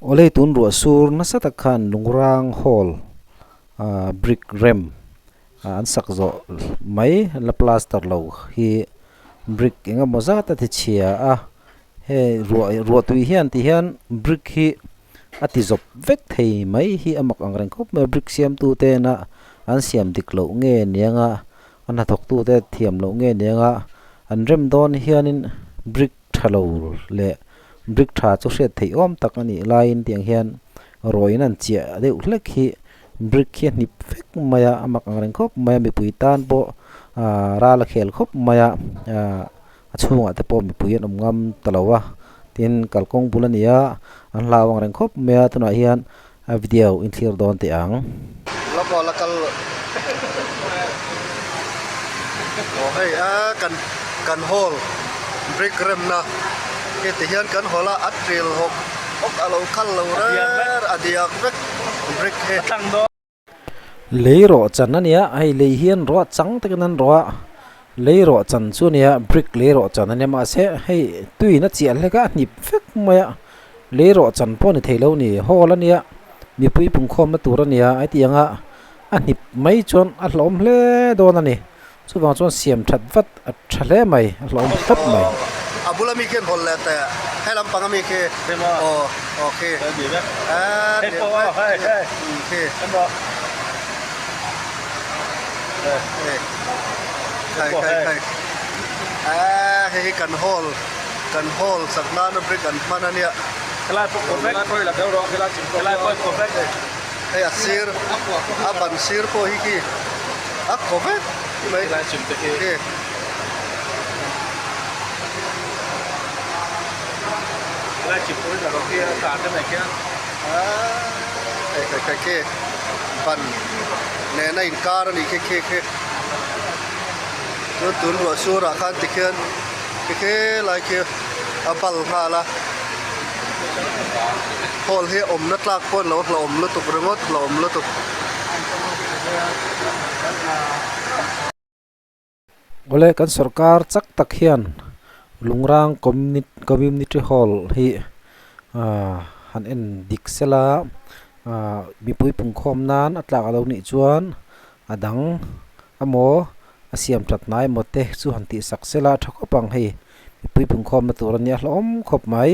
Awle tun ruah sur nasa tak khan Lungrang Hall ah brick rem ah an sak zawh mai la plaster lo hi brick eng emaw zat a ti chhia a hei ruah ruah tui hian ti hian brick hi a ti zawp vek thei mai hi a mak ang reng khawp mai a brick siam tu te na an siam dik loh nge niang a a hnathawk tu te thiam loh nge niang a an rem dawn hianin brick tha lo leh brick tha chu hriat theih awm tak a nih laiin tiang hian ruahin an chiah deuh hlek hi brick hi a hnip vek mai a a mak ang reng khawp mai a mipui tan pawh ahh ral a khel khawp mai a ahh a chhungah te pawh mipui an awm ngam ta lo a tin kalkawng bul a ni a an hlau ang reng khawp mai a tunah hian a video in thlir dawn teh ang. La maw la kal aw hei a kan kan hall brick remna hei ti hian kan hall a a ṭil hawk hawk a lo khal lo rer a diak vek brick hi. Lei rawh chan a nia hei lei hian rawh a chang takin an rawh a lei rawh chan chu a nia brick lei rawh chan a nia mahse hei tuiin a chiah hlek a a hnip vek mai a lei rawh chan pawh a ni thei lo a ni hall a nia mipui pungkhawmna tur a nia a ti ang a a hnip mai chuan a hlauhawm hle dawn a ni chuvang chuan siam that vat a tha hle mai a hlauhawm thlap mai. A bula mi khian hawl leh teh he lampang ami khi aw aw khi eee khi khai khai khai eee hei hi kan hall kan hall sak nana brick an hman ania hei a sir a ban sir pawh hi khi a khaw vek mai khi. Hei hei hei khi ban nena inkar a nih khi khi khi chuan tun ruah surah khan tikhian khi khi lai khi a bal nghal a hall hi awmna tlak pawh an lo hlauhawm lutuk ringawt hlauhawm lutuk. Awle kan sorkar chak tak hian Lungrang Community Hall hi ahh han en dik sela ahh mipui pungkhawm nan a tlak alo nih chuan a dang emaw a siam that hnai emaw te chu han tih sak sela a tha khawp ang hei mipui pungkhawmna tur a nia hlauhawm khawp mai.